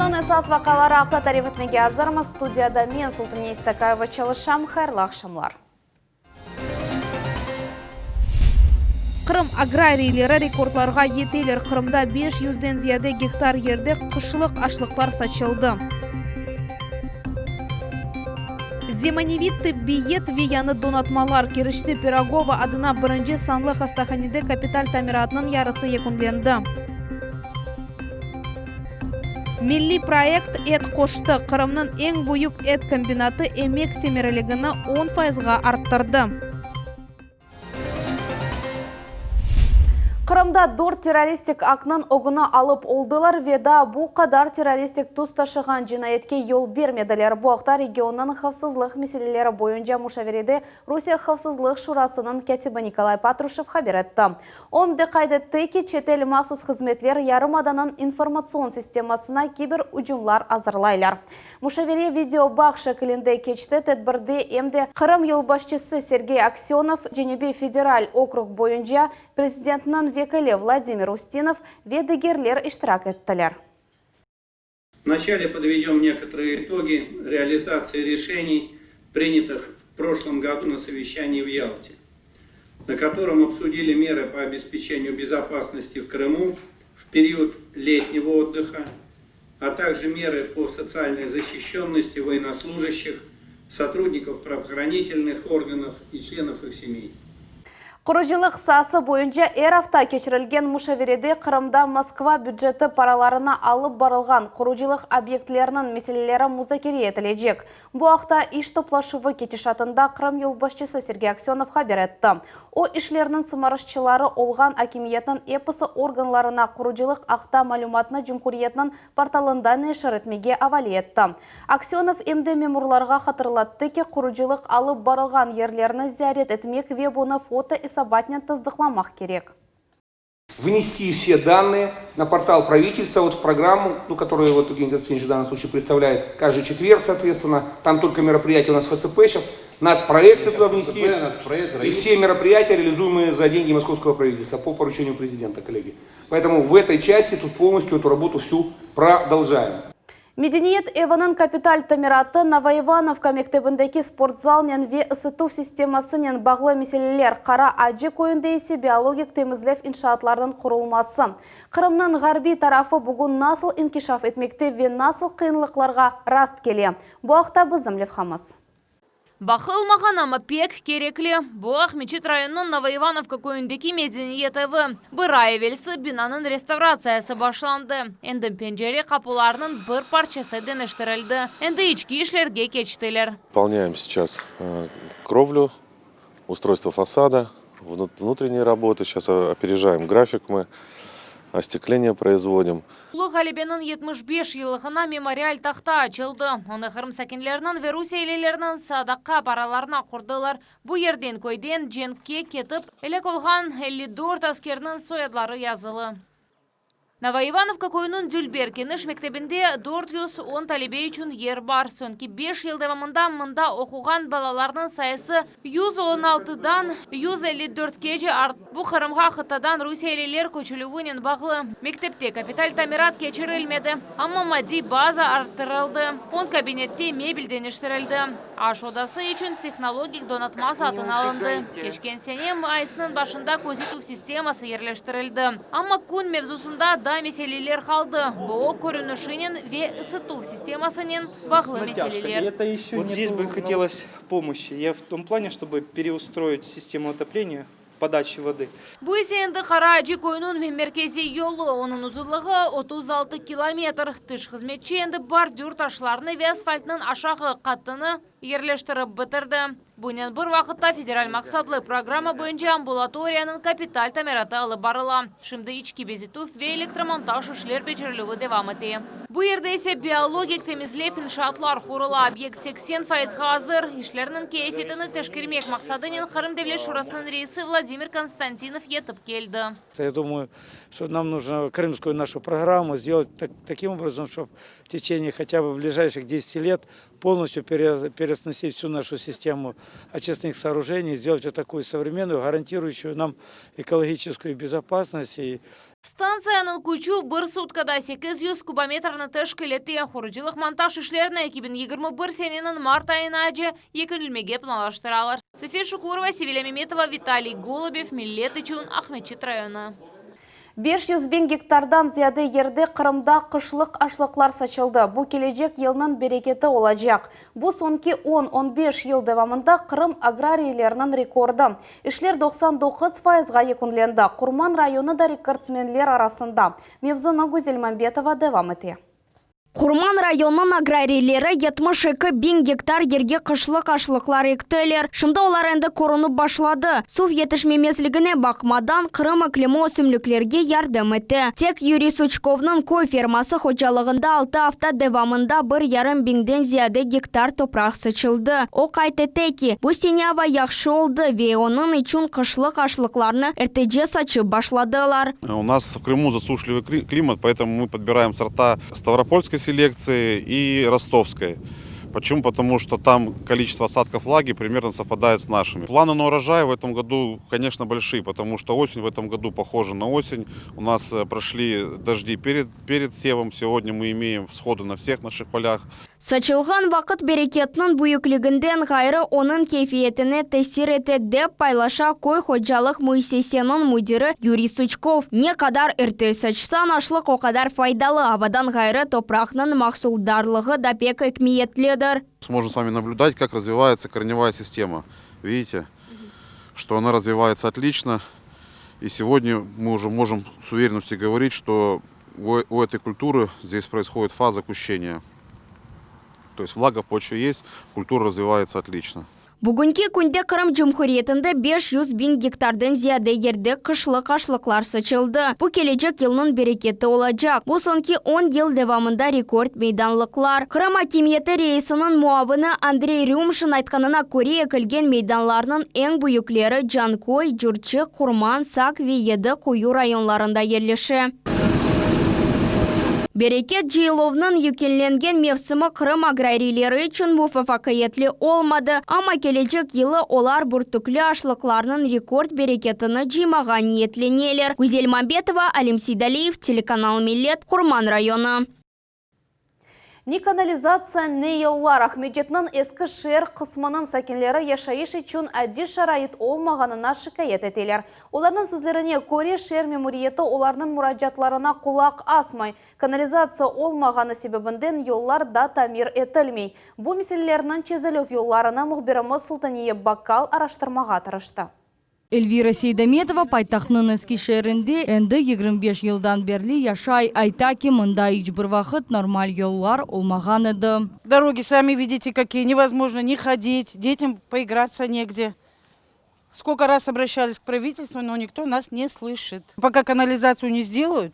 Künniñ esas vaqiaları aqta tarif etmege azırmız. Studiyada men, Sultaniye İstakayeva, çalışam. Hayırlı aqşamlar. Qırım agrariyleri rekordlarğa yeteler, Qırımda beş yüzden ziyade gektar yerde qışlıq aşlıqlar saçıldı. Zemaneviy tıbbiyet ve yañı donatmalar, Keriçte Pirogova adına birinci sanlı hastahanede kapital tamiratnıñ yarısı yekünlendi. Milliy proyekt et qoştı, Qırımnıñ eñ büyük et kombinatı emek semereligini on fayızğa arttırdı. Qırımda dört terroristik aktnıñ ögüni alıp oldılar ve daa bu qadar terroristik tüs taşığan cinayetke yol bermediler. Bu aqta regionnıñ havfsızlıq meseleleri boyunca muşaverede Rusiye Havfsızlıq Şurasınıñ kâtibi Nikolay Patruşev haber etti. O de qayd etti ki, çetel mahsus hızmetler yarımadanıñ informatsion sistemasına kiber ücümlar azırlaylar. Muşavere videobağ şekilinde keçti, tedbirde em de Qırım yolbaşçısı Sergey Aksönov, Cenübiy federal okrug boyunca prezidentniñ vekili Vladimir Ustinov ve digerler iştirak ettiler. Vnaçale podvedem nekotorые itogi realizatsii reşeniy, prinyatых v proşlom godu na soveşçanii v Yalte, na kotorom obsudili merı po obespeçeniyu bezopasnosti v Krımu v period letnego otdıha, a takje merı po sotsialnoy zaşişçennosti voyennoslujashçih, sotrudnikov pravoohranitelnych organov i çlenov ih semey. Qurucılıq saası boyunca er afta keçirilgen muşaverede Qırımda Moskva büceti paralarına alıp barılğan qurucılıq obyektleriniñ meseleleri muzakere etilecek. Bu aqta iş toplaşuvı ketişatında Qırım yolbaşçısı Sergey Aksönov haber etti. O, işlerniñ sımarışçıları olğan akimiyetniñ episi organlarına qurucılıq aqta malümatnı cumhuriyetniñ portalında neşir etmege avale etti. Aksönov em de memurlarğa hatırlattı ki, qurucılıq alıp barılğan yerlerni ziyaret etmek ve bunı foto esabatnen tasdıqlamaq kerek. Vnesti vse dannıye na portal pravitelstva, vot v programmu, nu, kotoruyu vot Evgeniy Konstantinovich v dannom sluçaye predstavlâet každıy çetverg, sootvetstvenno, tam tolko meropriyatiya u nas FCP şças, nacproekty tuda vnesti i vse meropriyatiya, realizuemıye za dengi moskovskogo pravitelstva po poruçeniyu prezidenta, kollegi. Poetomu v etoy çasti tut polnostyu etu rabotu vsü prodoljaem. Medeniyet eviniñ kapital tamiratı, Novoivanovka mektebindeki sportzalnen ve ısıtuv sistemasınen bağlı meseleler, Qara Acı köyünde ise biologik temizlev inşaatlarınıñ qurulması. Qırımnıñ ğarbiy tarafı bugün nasıl inkişaf etmekte ve nasıl qıyınlıqlarğa rast kele? Bu aqta bizim levhamız. Baqılmağan, amma pek kerekli. Bu Aqmeçit rayonınıñ Novoivanovka köyündeki medeniyet evi. Bir ay evelsi binanıñ restavratsiyası başlandı. Endi pencere qapularınıñ bir parçası deñiştirildi. Endi içki işlerge keçtiler. Vıpolnâem seyças krovlü, ustroystvo fasada, vnutrenniye rabotı, seyças operejaem grafik mı, ostekleniye proizvodim. Ulu Ğalebeniñ 75 yıllığına memorial tahta açıldı. Onı Qırım sakinleriniñ ve rusiyelilerniñ sadaqa paralarına qurdılar. Bu yerden köyden cenkke ketip elâk olğan 54 askerniñ soyadları yazılı. Novoivanovka köyüniñ Dülber keniş mektebinde 410 talebe içün yer bar. Soñki beş yıl devamında mında oquğan balalarnıñ sayısı 116-dan 154-kece arttı. Bu Qırımğa qıtadan rusiyeliler köçülüvinen bağlı. Mektepte kapital tamirat keçirilmedi, amma maddiy baza arttırıldı, on kabinette mebel deñiştirildi, aş odası içün tehnologik donatma satın alındı, keçken sene mayısnıñ başında közetüv sisteması yerleştirildi. Amma kün mevzusında daa meseleler qaldı, bu körünişinen ve ısıtuv sistemasınen bağlı meseleler. Bu ise endi Qara Acı köyüniñ merkeziy yolu, onıñ uzunlığı 36 kilometr. Tış hızmetçi endi bordür taşlarını ve asfaltnıñ aşağı qatını yerleştirip bitirdi. Bunen bir vaqıtta federal maqsatlı programma boyunca ambulatoriyanıñ kapital tamiratı alıp barıla. Şimdi içki bezetüv ve elektromontaj işler becerilüvi devam ete. Bu yerde ise biologik temizlev inşaatlar qurula. Obyekt 80 fayızğa azır. İşlerniñ keyfiyetini teşkermek maqsadınen Qırım Devlet Şurasınıñ reisi Vladimir Konstantinov yetip keldi. Ya dumаю, что нам нужно крымскую нашу программу сделать таким образом, чтоб в течение хотя бы ближайших десяти лет полностью пере. переоснастить всю нашу систему очистных сооружений, сделать вот такую современную, гарантирующую нам экологическую безопасность и Stantsiyanıñ küçü bir sutkada 800 kubometrni teşkil ete. Qurucılıq-montaj işlerini 2021 seneniñ mart ayınace yekünlemege planlaştıralar. Safiye Şukurova, Sevilâ Memetova, Vitaliy Golubev, Millet içün, Aqmeçit rayonı. 500 biñ gektardan ziyade yerde Qırımda qışlıq aşlıqlar saçıldı. Bu kelecek yılnıñ bereketi olacaq. Bu soñki on, 15 yıl devamında Qırım agrariyleriniñ rekordı. İşler 99 fayızğa yekünlendi. Qurman rayonı da rekordsmenler arasında. Mevzunı Güzel Mambetova devam ete. Qurman rayonınıñ agrariyleri 72 biñ gektar yerge qışlıq aşlıqlar ektiler. Şimdi olar endi körünip başladı. Suv yetişmemezligine baqmadan, Qırım iklimi ösümliklerge yardım ete. Tek Yuriy Suçkovnıñ köy ferması hocalığında altı afta devamında bir yarım biñden ziyade gektar topraq saçıldı. O qayd ete ki, bu sene ava yahşı oldı ve onıñ içün qışlıq aşlıqlarnı ertece saçıp başladılar. У нас в Крыму засушливый климат, поэтому мы подбираем сорта Ставропольской селекции и Ростовской. Почему? Потому что там количество осадков влаги примерно совпадает с нашими. Планы на урожай в этом году, конечно, большие, потому что осень в этом году похожа на осень. У нас прошли дожди перед севом. Сегодня мы имеем всходы на всех наших полях. Saçılğan vaqıt bereketniñ büyükliginden ğayrı onıñ keyfiyetine tesir ete, dep paylaşa köy hocalıq müessiseniñ müdiri Yuriy Suçkov. Ne qadar erte saçsañ aşlıq o qadar faydalı, avadan ğayrı topraqnıñ mahsuldarlığı da pek emiyetlidir. Сможем с вами наблюдать, как развивается корневая система. Видите, что она развивается отлично. И сегодня мы уже можем с уверенностью говорить, что у этой культуры здесь происходит фаза кущения. То есть влага в почве есть, культура развивается отлично. Bugünki künde Qırım Cumhuriyetinde 500 biñ gektardan ziyade yerde qışlıq aşlıqlar saçıldı. Bu kelecek yılnıñ bereketi olacaq. Bu soñki 10 yıl devamında rekord meydanlıqlar. Qırım akimiyeti reisiniñ muavini Andrey Rümşin aytqanına köre ekilgen meydanlarnıñ eñ büyükleri Canköy, Cürçi, Qurman, Saq ve Yedi Quyu rayonlarında yerleşe. Bereket cıyıluvnıñ yekünlengen mevsimi Qırım agrariyleri içün muvafaqiyetli olmadı, amma kelecek yılı olar bürtükli aşlıqlarnıñ rekord bereketini cıymağa niyetleneler. Güzel Mambetova, Alim Seydaliyev, telekanal Millet, Qurman rayonı. Ne kanalizatsiya, ne yollar. Aqmescitniñ eski şeer qısmınıñ sakinleri yaşayış içün adiy şarait olmağanına şikâyet eteler. Olarnıñ sözlerine köre, şeer memuriyeti olarnıñ muracaatlarına qulaq asmay. Kanalizatsiya olmağanı sebebinden yollar da tamir etilmey. Bu meselelerniñ çezilüv yollarını mühbirimiz Sultaniye Bakkal araştırmağa tırıştı. Elvira Seydametova paytahtnıñ eski şeerinde endi 25 yıldan berli yaşay. Ayta ki, mında iç bir vaqıt normal yollar olmağan edi. Дороги сами видите какие, невозможно ни ходить, детям поиграться негде. Сколько раз обращались к правительству, но никто нас не слышит. Пока канализацию не сделают,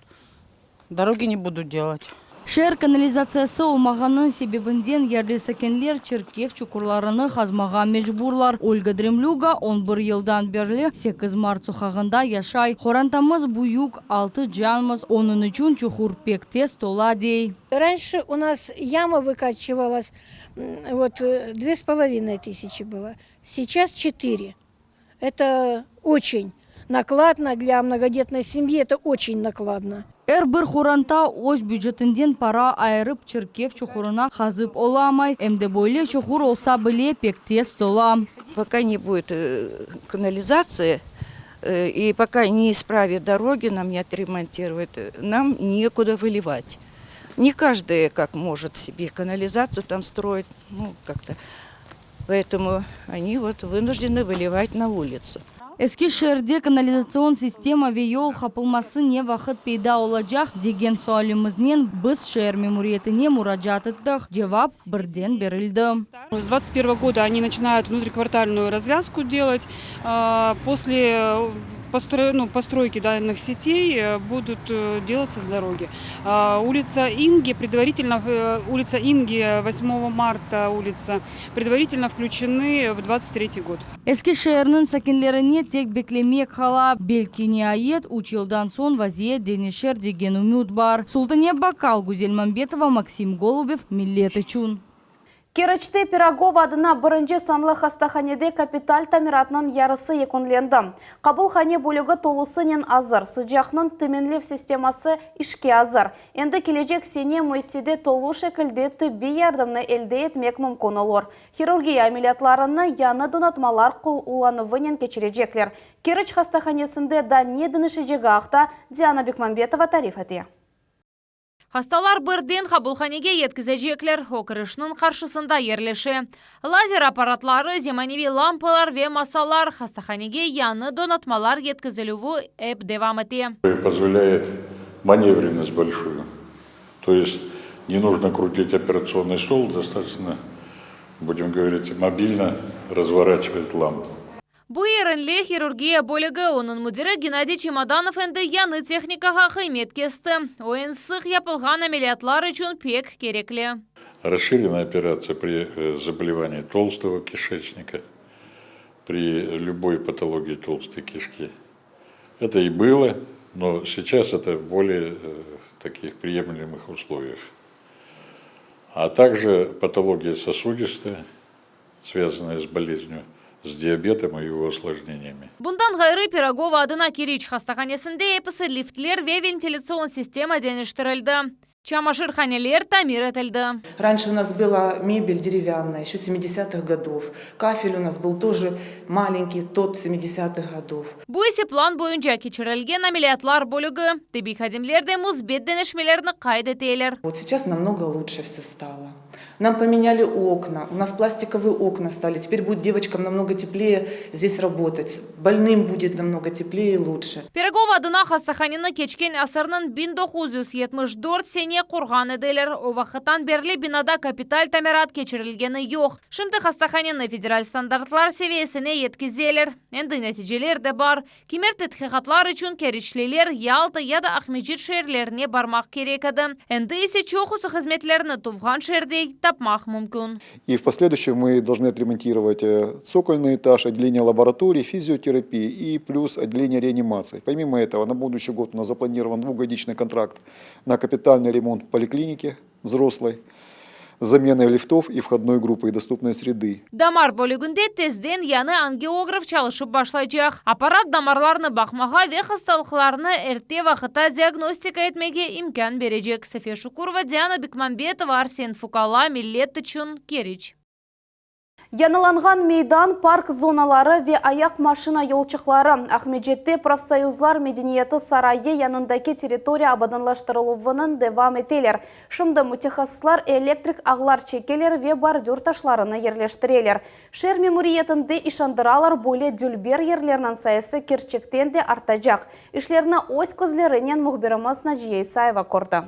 дороги не будут делать. Şeer kanalizatsiyası olmağanı sebebinden yerli sakinler çirkef çuqurlarını qazmağa mecburlar. Olga Dremlüga 11 yıldan berli 8 mart soqağında yaşay. Qorantamız büyük, altı canmız. Onıñ içün çuqur pek tez tola dey. Раньше у нас яма выкачивалась, вот 2500 было, сейчас четыре. Это очень накладно для многодетной семьи, это очень накладно. Er bir qoranta öz bücetinden para ayırıp çirkef çuqurını qazıp olamay. Em de böyle çuqur olsa bile pek tez tola. Пока не будет канализации и пока не исправят дороги, нам не отремонтируют, нам некуда выливать. Не каждый как может себе канализацию там строить, ну как-то. Поэтому они вот вынуждены выливать на улицу. Eski şeerde kanalizatsion sistema ve yol yapılması ne vaqıt peyda olacaq degen sualimiznen biz şeer memuriyetine muracaat ettik. Cevap birden berildi. С 2021 года они начинают внутриквартальную развязку делать. После ну, постройки данных сетей будут делаться дороги. Улица Инги предварительно, улица Инги 8 марта улица, предварительно включены в 23 год. Eski şeerniñ sakinlerine tek beklemek qala. Belki niayet 3 yıldan soñ vaziyet deñişir degen ümüt bar. Sultaniye Bakkal, Güzel Mambetova, Максим Голубев, Millet içün. Keriçte Pirogova adına birinci sanlı hastahanede kapital tamiratnıñ yarısı yekünlendi. Qabulhane bölügi tolusınen azır, sıcaqnıñ teminlev sisteması işke azır. Endi kelecek sene müessisede tolu şekilde tıbbiy yardımnı elde etmek mümkün olur. Hirurgiya ameliyatlarını yañı donatmalar qullanuvınen keçirecekler. Keriç hastahanesinde daa ne deñişecegi aqta Diana Bekmambetova tarif ete. Hastalar birden qabulhanege yetkizecekler, o kirişniñ qarşısında yerleşe. Lazer apparatları, zemaneviy lampalar ve masalar, hastahanege yañı donatmalar yetkizilüvi ep devam ete. Pozvolâet manevrennost bolşuyu. To est ne нужно krutit operatsionnıy stol, dostatoçno, budem govorit, mobilno razvoraçivat lampu. Bu erinli hirurgiya bölügi, onıñ müdiri Gennadiy Çemodanov endi yañı tehnikağa qıymet kesti. O, eñ sıq yapılğan ameliyatlar içün pek kerekli. Rasşirena operatsiya pri zabolevaniyi tolstogo kişeçnika, pri lüboy patologiyi tolstoy kişki. Eto i bylo, no seyças eto v bolее takih priyemlemıh usloviyah. A takje patologiya sosudistaya, svâzannaya s boleznью, s diabetom i ego osložneniyami. Bundan ğayrı, Pirogova adına Keriç hastahanesinde episi liftler ve ventilâtsion sistema deñiştirildi, çamaşırhaneler tamir etildi. Ranşe u nas byla mebel derevânnaya, eşö semidesâtıh godov, kafel u nas byl tože malenkiy, tot semidesâtıh godov. Bu ise plan boyunca keçirilgen ameliyatlar bölügi. Tibbiy hadimler de müsbet deñişmelerni qayd eteler. Vot seyças namnogo lutşe vse stalo. Nam pomenyali okna, u nas plastikovıye okna stali, teper budet devoçkam namnogo tepleye zdes rabotat, bolnym budet namnogo tepleye i lutşe. Pirogov adına hastahaneni keçken asırnıñ 1974 sene qurğan ediler. O vaqıttan berli binada kapital tamirat keçirilgeni yoq. Şimdi hastahaneni federal standartlar seviyesine yetkizeler. Endi neticeler de bar. Kimer tedqiqatlar içün keriçliler Yalta ya da Aqmescit şeerlerine barmaq kerek edi. Endi ise çoqusı hızmetlerni tuvğan şeerde tapmaq mümkün. И в последующем мы должны отремонтировать цокольный этаж, отделение лабораторий, физиотерапии и плюс отделение реанимации. Помимо этого, на будущий год у нас запланирован двухгодичный контракт на капитальный ремонт поликлиники взрослой, с заменой лифтов и входной группы и доступной среды. Damar bölüginde tezden yañı angiograf çalışıp başlaycaq. Apparat damarlarnı baqmağa ve hastalıqlarnı erte vaqıtta diagnostika etmege imkân berecek. Safiye Şukurova, Diana Bekmambetova, Arsen Fukala, Millet içün, Keriç. Yañılanğan meydan, park zonaları ve ayaq-maşina yolçıqları, Aqmescitte Profsoyuzlar medeniyeti sarayı yanındaki territoriya abadanlaştırıluvınıñ devam eteler. Şimdi mütehassıslar elektrik ağlar çekeler ve bordür taşlarını yerleştireler. Şeer memuriyetinde işandıralar, böyle dülber yerlerniñ sayısı kerçekten de artacaq. İşlerni öz közlerinen mühbirimiz Naciye İsayeva kördi.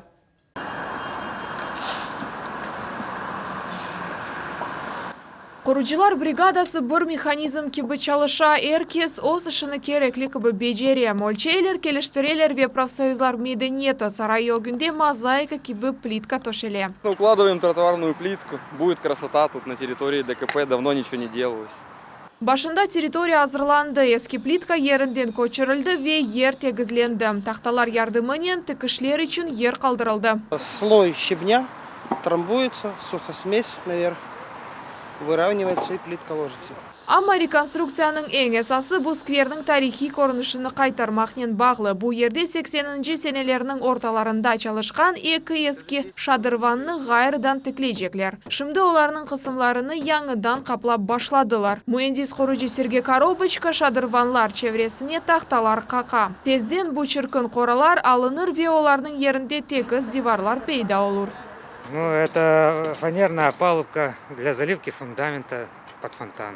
Qurucılar brigadası bir mehanizm kibi çalışa, er kes öz işini kerekli kibi becere, ölçeyler, keliştireler ve Profsoyuzlar medeniyeti sarayı ögünde mozaika kibi plitka töşele. Укладываем тротуарную плитку, будет красота тут на территории ДКП, давно ничего не делалось. Başında territoriya azırlandı, eski plitka yerinden köçürildi ve yer tegizlendi. Tahtalar yardımınen tikişler içün yer qaldırıldı. Слой щебня трамбуется, сухосмесь наверх, выравнивается и плитка ложится. Amma rekonstruktsiyanıñ eñ esası bu skverniñ tarihiy körünişini qaytarmaqnen bağlı. Bu yerde sekseninci senelerniñ ortalarında çalışqan eki eski şadırvannı ğayrıdan tikleycekler. Şimdi olarnıñ qısımlarını yañıdan qaplap başladılar. Müendis-qurucı Sergey Koroboçko şadırvanlar çevresine tahtalar qaqa. Tezden bu çirkin qoralar alınır ve olarnıñ yerinde tegiz divarlar peyda olur. Nu, eto fanernaya opalubka dlâ zalivki fundamenta pod fontan.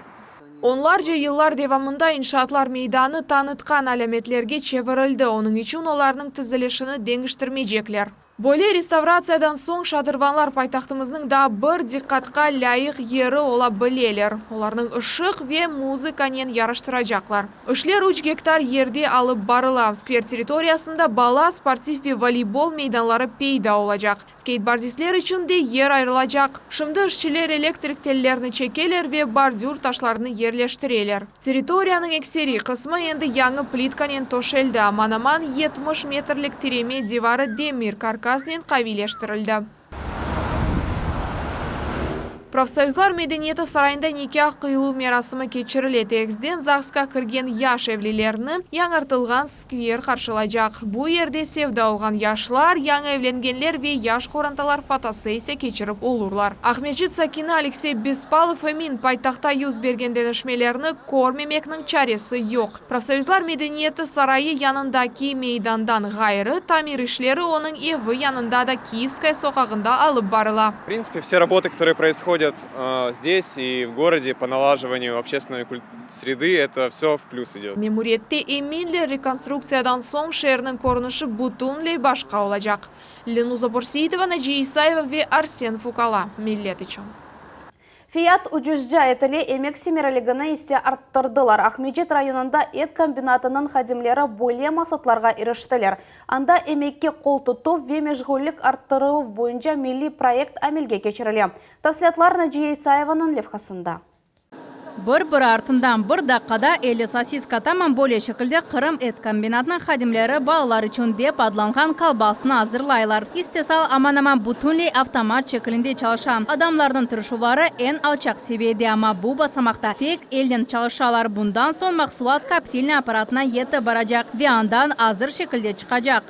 Onlarca yıllar devamında inşaatlar meydanı tanıtqan alâmetlerge çevirildi, onıñ içün olarnıñ tizilişini deñiştirmeycekler. Böyle restavratsiyadan soñ şadırvanlar paytahtımıznıñ daa bir diqqatqa lâyıq yeri ola bileler. Olarnıñ ışıq ve muzıkanen yaraştıracaqlar. İşler üç gektar yerde alıp barıla. Skver territoriyasında bala, sportiv ve voleybol meydanları peyda olacaq. Skeytbordistler içün de yer ayırılacaq. Şimdi işçiler elektrik tellerini çekeler ve bordür taşlarını yerleştireler. Territoriyanıñ ekseriy qısmı endi yañı plitkanen töşeldi, aman-aman 70 metrlik tireme divarı demir karkasnen qaviyleştirildi. Profsoyuzlar medeniyeti sarayında nikâh qıyıluv merasimi keçirile. Tezden ZAGSqa kirgen yaş evlilerni yañartılğan skver qarşılaycaq. Bu yerde sevda olğan yaşlar, yañı evlengenler ve yaş qorantalar fotosessiya keçirip olurlar. Aqmescit sakini Aleksey Bespalov emin, paytahtta yüz bergen deñişmelerni körmemekniñ çaresi yoq. Profsoyuzlar medeniyeti sarayı yanındaki meydandan ğayrı, tamir işleri onıñ evi yanında da Kiyevskaya soqağında alıp barıla. В принципе, все работы, которые происходят здесь и в городе по налаживанию общественной среды, это все в плюс идет. Memuriyette eminler, rekonstruktsiyadan soñ şeerniñ körünişi bütünley başqa olacaq. Lenuza Börseitova, Naciye İsayeva ve Arsen Fukala, Millet içün. Fiyat ucuzca etile, emek semereligini ise arttırdılar. Aqmescit rayonında et kombinatınıñ hadimleri böyle maqsatlarğa iriştiler. Anda emekke qol tutuv ve meşğullik arttırıluv boyunca milliy proyekt amelge keçirile. Tafsilâtlar Naciye İsayevanıñ levhasında. Bir-biri artından bir daqqada 50 sosiska tamam böyle şekilde Qırım et kombinatınıñ hadimleri balalar içün dep adlanğan kolbasnı azırlaylar. İstesal aman-aman bütünley avtomat şekilinde çalışa. Adamlarnıñ tırışuvları eñ alçaq seviyede, amma bu basamaqta tek elnen çalışalar. Bundan soñ mahsulat koptilnâ apparatına yetip baracaq ve andan azır şekilde çıqacaq.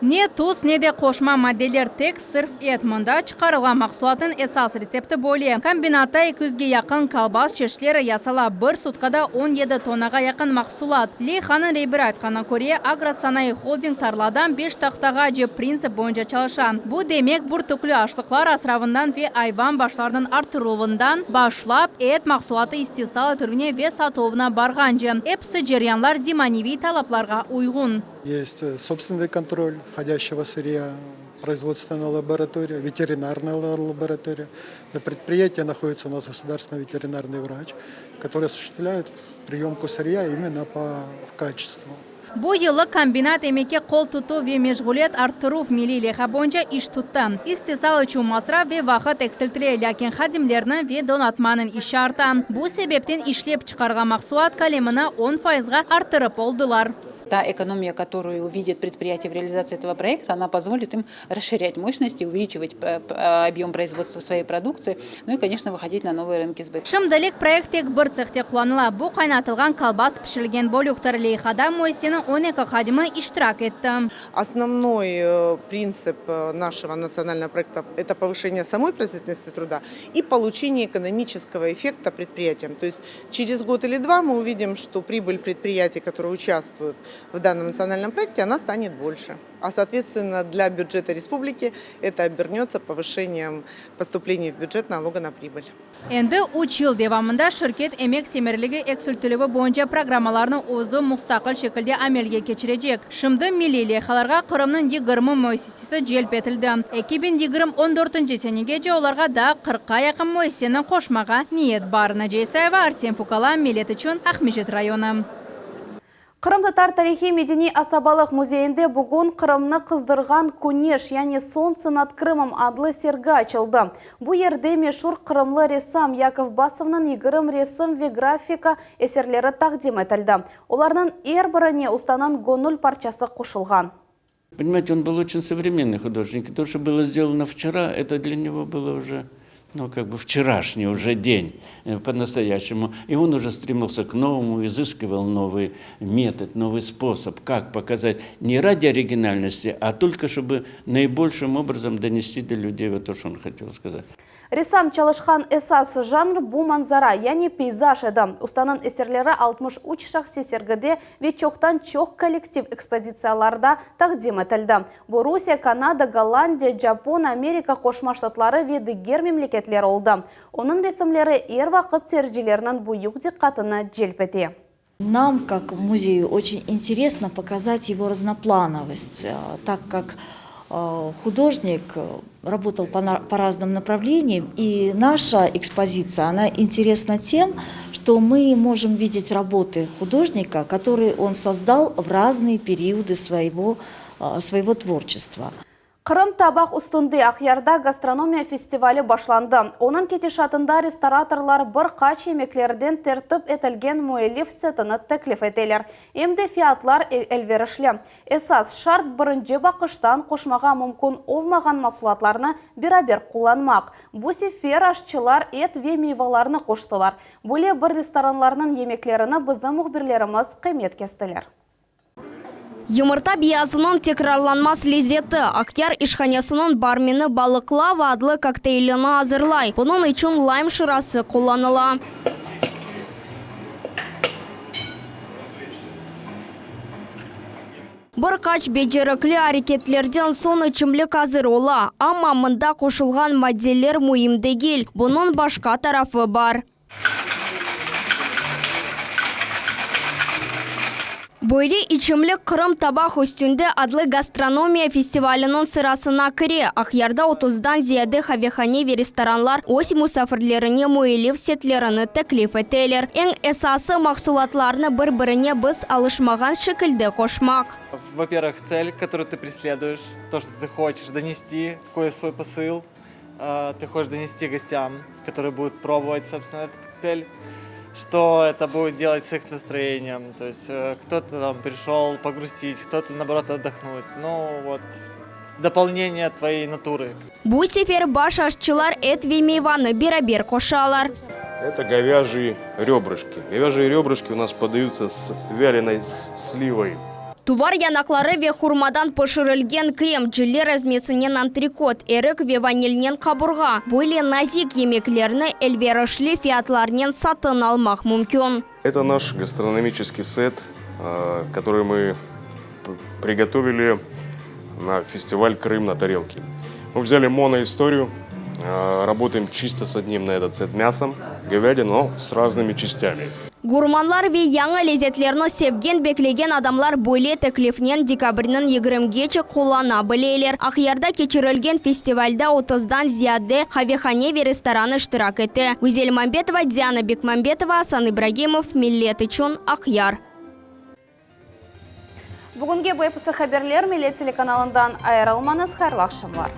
Ne tuz, ne de qoşma maddeler, tek sırf et. Mında çıqarılğan mahsulatnıñ esas retsepti böyle. Kombinatta eki yüzge yaqın kolbas çeşitleri yasala, bir sutkada 17 tonnağa yaqın mahsulat. Leyhanıñ reberi aytqanına köre, Agrosanayı holding tarladan beştahtağace printsip boyunca çalışa. Bu demek, bürtükli aşlıqlar asravından ve ayvan başlarınıñ arttırıluvından başlap, et mahsulatı istisal etüvine ve satıluvına barğance, episi ceryanlar zemaneviy talaplarğa uyğun. Есть собственный контроль входящего сырья, производственная лаборатория, ветеринарная лаборатория. На предприятии находится у нас государственный ветеринарный врач, который осуществляет приемку сырья именно по качеству. Bu yılı kombinat emekke qol tutuv ve meşğuliyet arttıruv milliy leyha boyunca iş tuttı. İstisal içün masraf ve vaqıt eksiltile, lâkin hadimlerniñ ve donatmanıñ işi arta. Bu sebepten işlep çıqarğan mahsulat kölemini on fayızğa arttırıp oldılar. Та экономия, которую увидит предприятие в реализации этого проекта, она позволит им расширять мощности, увеличивать объем производства своей продукции, ну и, конечно, выходить на новые рынки сбыта. Şimdilik proyekt tek bir tsehte qullanıla, bu qaynatılğan kolbas pişirilgen bölüktir. Leyhada müessiseniñ 12 hadimi iştirak etti. Основной принцип нашего национального проекта – это повышение самой производительности труда и получение экономического эффекта предприятиям. То есть через год или два мы увидим, что прибыль предприятий, которые участвуют в данном национальном проекте, она станет больше. А, соответственно, для бюджета республики это обернется повышением поступлений в бюджет налога на прибыль. Endi üç yıl devamında şirket emek semereligi eksiltilüvi boyunca programmalarnı özü mustaqil şekilde amelge keçirecek. Şimdi milliy leyhalarğa Qırımnıñ 20 müessisesi celp etildi. 2024 senegece olarğa daa 40-qa yaqın müessiseni qoşmağa niyet bar. Naciye İsayeva, Arsen Fukala, Millet içün, Aqmescit rayonı. Qırımtatar tarihiy medeniy asabalıq müzeyinde bugün Qırımnı qızdırğan küneş, yani Солнце над Крымом adlı sergi açıldı. Bu yerde meşur qırımlı ressam Yakov Basovnıñ 20 resim ve grafika eserleri taqdim etildi. Olarnıñ er birine ustanıñ göñül parçası qoşulğan. Понимаете, он был очень современный художник. И то, что было сделано вчера, это для него было уже, ну, как бы вчерашний уже день по-настоящему. И он уже стремился к новому, изыскивал новый метод, новый способ, как показать не ради оригинальности, а только чтобы наибольшим образом донести до людей вот то, что он хотел сказать. Ressam çalışqan esas janr bu manzara, yani peyzaj edi. Ustanıñ eserleri 63 şahsiy sergide ve çoqtan-çoq kollektiv ekspozitsiyalarda taqdim etildi. Bu Rusiye, Kanada, Gollandiya, Japon, Amerika Qoşma Ştatları ve diger memleketler oldı. Onıñ resimleri er vaqıt seyircilerniñ büyük diqqatını celp ete. Нам, как музею, очень интересно показать его разноплановость, так как художник работал по, по разным направлениям, и наша экспозиция, она интересна тем, что мы можем видеть работы художника, которые он создал в разные периоды своего, своего творчества. Qırım tabaq üstünde Aqyarda gastronomiya festivali başlandı. Onıñ ketişatında restoratorlar bir qaç yemeklerden tertip etilgen müellif setini teklif eteler. Em de fiyatlar elverişli. Esas şart, birinci baqıştan qoşmağa mümkün olmağan mahsulatlarnı beraber qullanmaq. Bu sefer aşçılar et ve meyvalarnı qoştılar. Böyle bir restoranlarnıñ yemeklerini bizim mühbirlerimiz qıymet kestiler. Yımırta beyazınıñ tekrarlanmaz lezeti, Aqyar işhanesiniñ barmeni Balıqlava adlı kokteylini azırlay. Bunıñ içün laym şırası qullanıla. Bir qaç becerikli areketlerden soñ içimlik azır ola. Amma mında qoşulğan maddeler müim degil, bunıñ başqa tarafı bar. Böyle içimlik Qırım tabaq üstünde adlı gastronomiya festivaliniñ sırasına kire. Aqyarda otuzdan ziyade qavehane ve restoranlar öz musafirlerine müellif setlerini teklif eteler. Eñ esası, mahsulatlarnı bir-birine biz alışmağan şekilde qoşmaq. Во-первых, цель, которую ты преследуешь, то, что ты хочешь донести, какой свой посыл. Ты хочешь донести гостям, которые будут пробовать, собственно, этот коктейль, что это будет делать с их настроением. То есть кто-то там пришел погрустить, кто-то, наоборот, отдохнуть. Ну вот, дополнение твоей натуры. Bu sefer baş aşçılar et ve meyvanı beraber qoşalar. Это говяжьи ребрышки. Говяжьи ребрышки у нас подаются с вяленой сливой. Tuvar yanaqları ve hurmadan pişirilgen krem, cile rezmesinen antrikot, erik ve vanilnen qaburğa, böyle nazik yemeklerni elverişli fiyatlarnen satın almaq mümkün. Это наш гастрономический сет, который мы приготовили на фестиваль «Крым на тарелке». Мы взяли моноисторию, работаем чисто с одним на этот сет мясом, говядина, но с разными частями. Gurmanlar ve yañı lezetlerni sevgen, beklegen adamlar böyle teklifnen dekabrniñ yigirmigece qullana bileler. Aqyarda keçirilgen festivalda otuzdan ziyade qavehane ve restoran iştirak ete. Güzel Mambetova, Diana Bekmambetova, Asan İbragimov, Millet içün, Aqyar. Bugünge bu episi haberler, Millet telekanalından ayırılmañız, hayırlı aqşamlar.